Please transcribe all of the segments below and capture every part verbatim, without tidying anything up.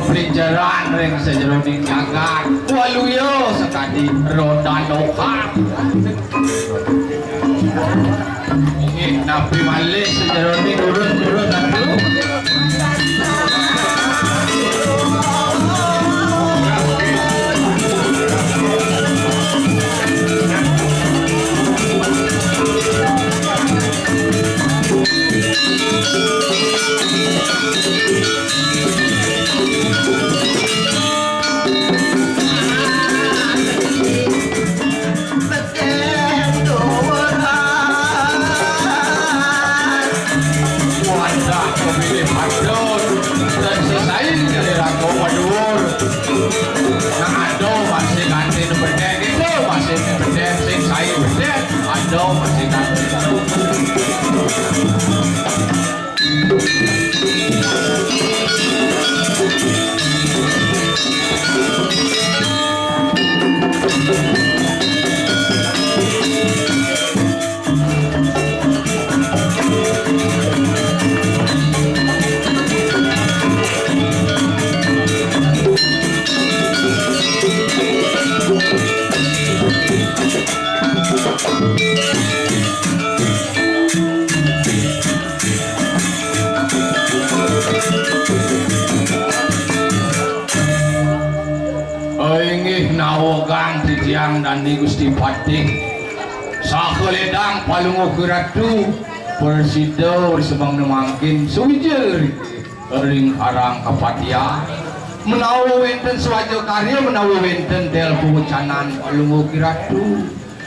Plinceran ring sajeroning jagat. Waluya sakadi roda lokal. Inggih napi malih sajeroning durus-durus atu. Wadah pemilih padun dan sesaing dari raga maduur. Nah, aduh, masih ganti bedek itu, masih bedek, sing sai bedek. Aduh, masih ganti. Inggih nawegang titiang dane Gusti Patih. Saha ledang Palungguh Ratu prasida ri semeng mangkin suwija ring karang kapatihan. Menawi wenten sawaja karya, menawi wenten tel pawecanan Palungguh Ratu.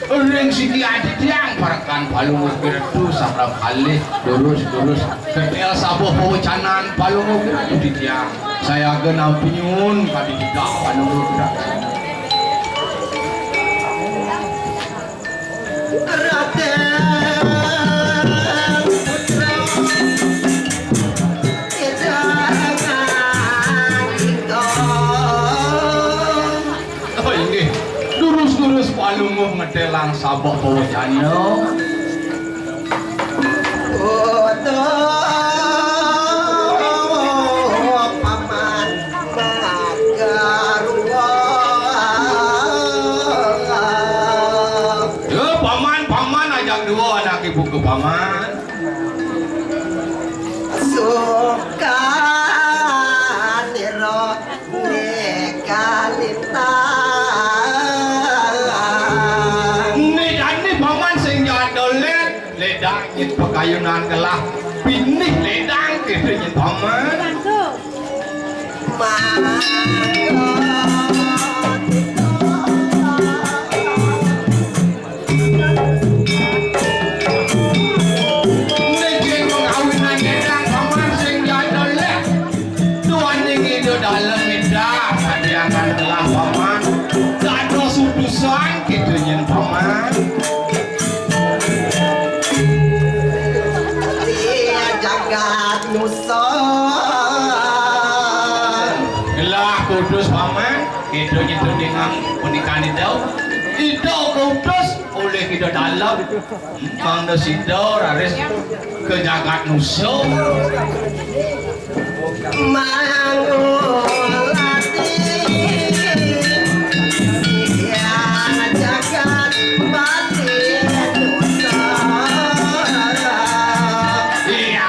Ring siki adi tiang parekan Palungguh Ratu sareng kalih durus-durus ketel sabuh pawecanan Palungguh Ratu titiang. Sayaga nampi nyuwun kadi titiang Palungguh Ratu. Raden Putra Ida Nandika. Oh, inggih. Durus-durus Palungguh ngetelang sabeh pawecana. Utuh paman magarwa. Ya, paman, paman ajak dua anak ibu ke paman. Sukanira Nika lintang. Né jani paman sing jaga lét, ledang nyén pakayunan gelah. Pinih ledang kéto nyén paman. Mangga. Niki pangawinan nyénang paman sing jadul, lé. Duaning Ida Dalem Ida, kadiangan telah paman. Dados utusan kita nyén paman. Iya, jagat nusa. Gelah kudus paman, kita nyén dengan pernikahan itu. Ida kudus oleh kita dalam. Mangda sida raris ka jagat nusa. Mangulati ya jagat pati nusa. Iya,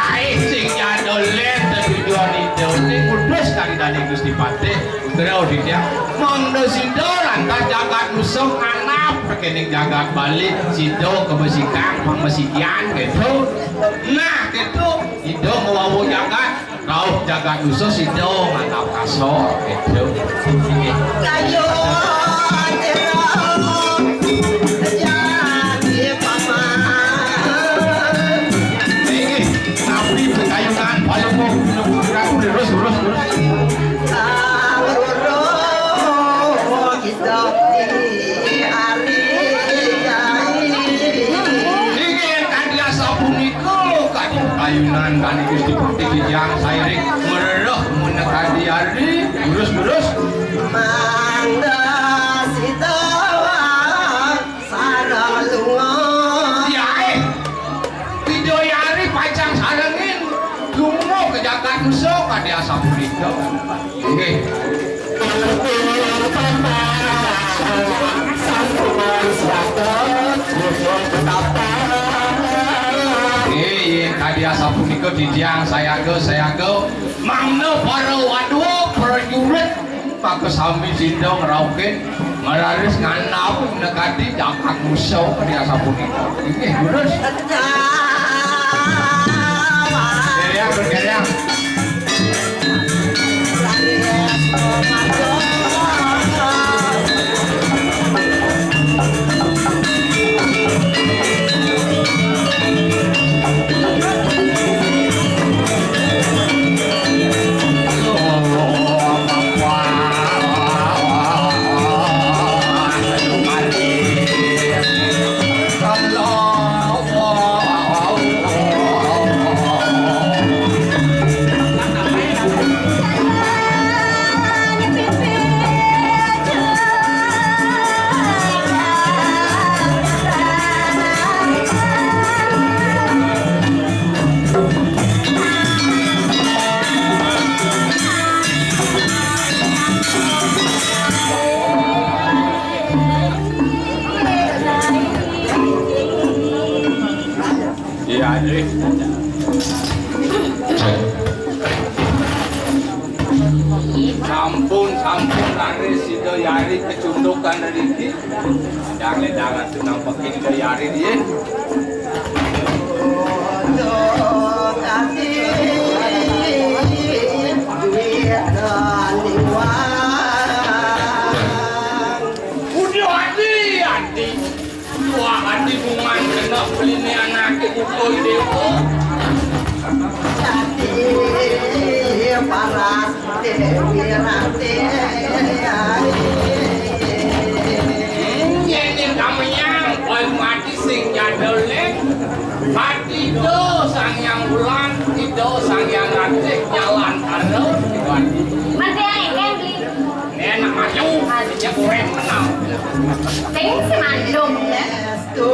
sing jadul lén tetujuan itu. Ning kudus kali dadi Gusti Patih. Terus dia, mangda sida lantas jagat nusa nganap kéning jagat Bali, sida kabesikan, pamesikian gitu. Nah, gitu. Sida ngwawa jagat, rauh jagat nusa sida nganap kasa gitu. Inggih. Kayu jero jadi paman. Inggih, napi pakayunan palungguh, lurus, lurus, lurus. Inggih, kadi asapunika, kadi kayunan kani Gusti Patih Kijang sairing merereh menekadi ari, lurus, lurus. Mangda sida sareng lunga. Yaé, Ida Hyang Ari pacang sarengin lunga ka jagat nusa kadi asapunika. Nggih. Nggih, yen kadi asapunika titiang sayaga, sayaga. Mangda para wadya, prajurit, maka sami sida ngrauhin, mararis ngandhap nekadi jagat musuh kadi asapunika. Inggih, leres. Dereng, dereng. Iya, Dri. Sampun, sampun, raris sida yari kecunduk riki. Jangan, jangan tu nampak kita yari dia. Udah adi, adi. Wah, adi bungan kena pelini anake utoy dewa. Jati paras Dewi Rati. Yen yen kamian, kowe mati sing nyadol, Lek. Mati do Sang Hyang Wulan, ida Sang Hyang Ratih nyalan karo Dewan. Mati ae, kan, Bli? Enak maju, aja kowe menang. Sing semandung, ya. Estu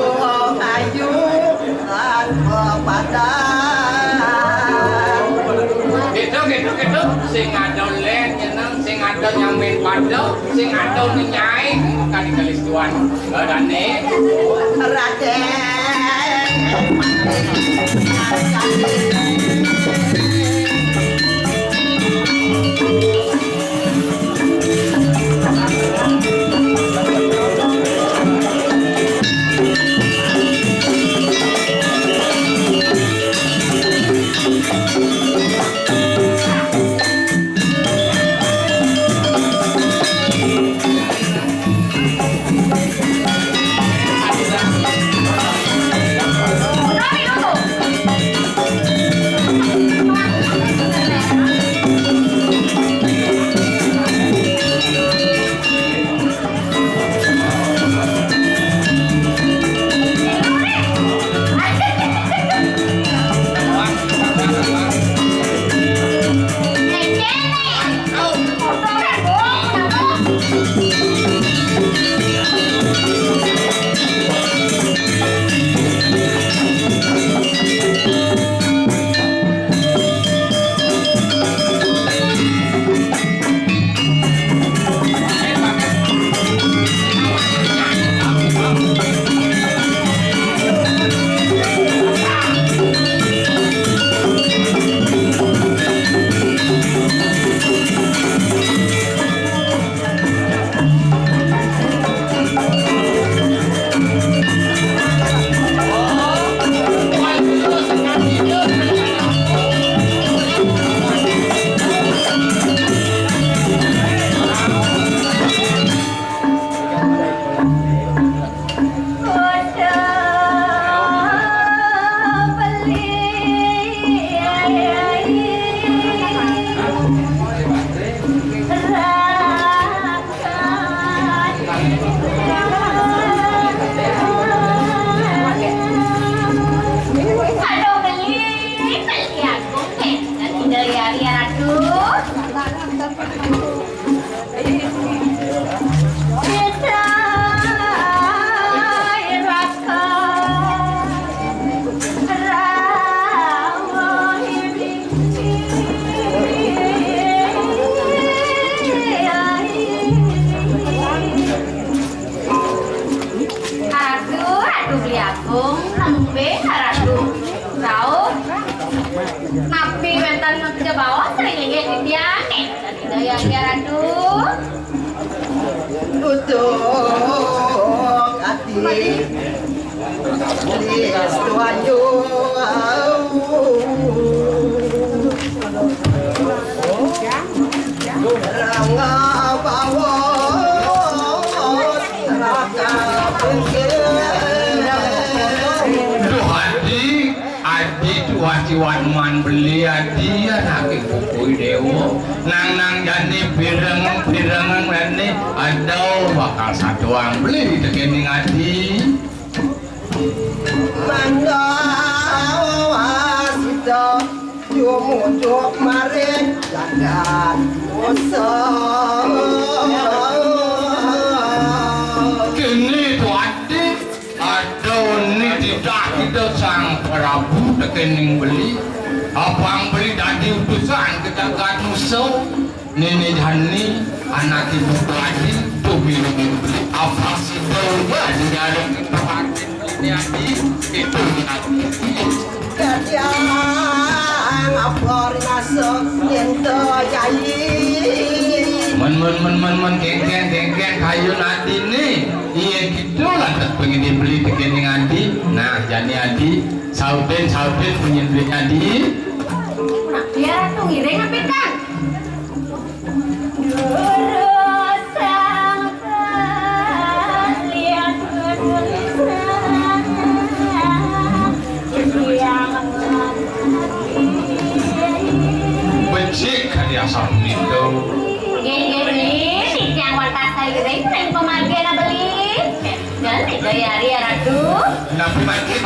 ayu lan pepadan. Gitu, gitu, gitu. Sing ada len nyeneng, sing ada nyamin pada, sing ada nyai, kali-kali tuan. Badane. Raden. Ya, Ratu. Tutup hati. Please, Tuhan, you. Rangga bawah, rangga pinggir. Duh, Adi, Adi tuh hati wan man beli Adi, ya, sakit pukul dewa. Nang, nang, jani pireng, pireng, jani. Aduh, bakal satuang beli tekening Adi. Mangga wasita, jumujuk maring jagat dosa. Kini tuati, ada ni titah kita Sang Prabu tekening beli. Apang beli dadi utusan ke jagat dosa. Nini jani, anak ibu tadi, tu minum beli. Apang sida uga dijaring kita hati ni adi, itu ni adi. Kadiang apa rinasa nyenta jai. Men, men, men, men, men, kengkeng, kengkeng, kayun adi ni. Iya gitu lantas pengin dibeli tekening adi. Nah, jani adi, sautin, sautin pengin beli adi. Nah, biar aku ngiring apa kan? Becik kadi asam niku. Nggih, nggih, nggih. Titiang wantah saya gedeng ring pamargin beli. Dan tiga hari ya, Ratu. Napi mangkin?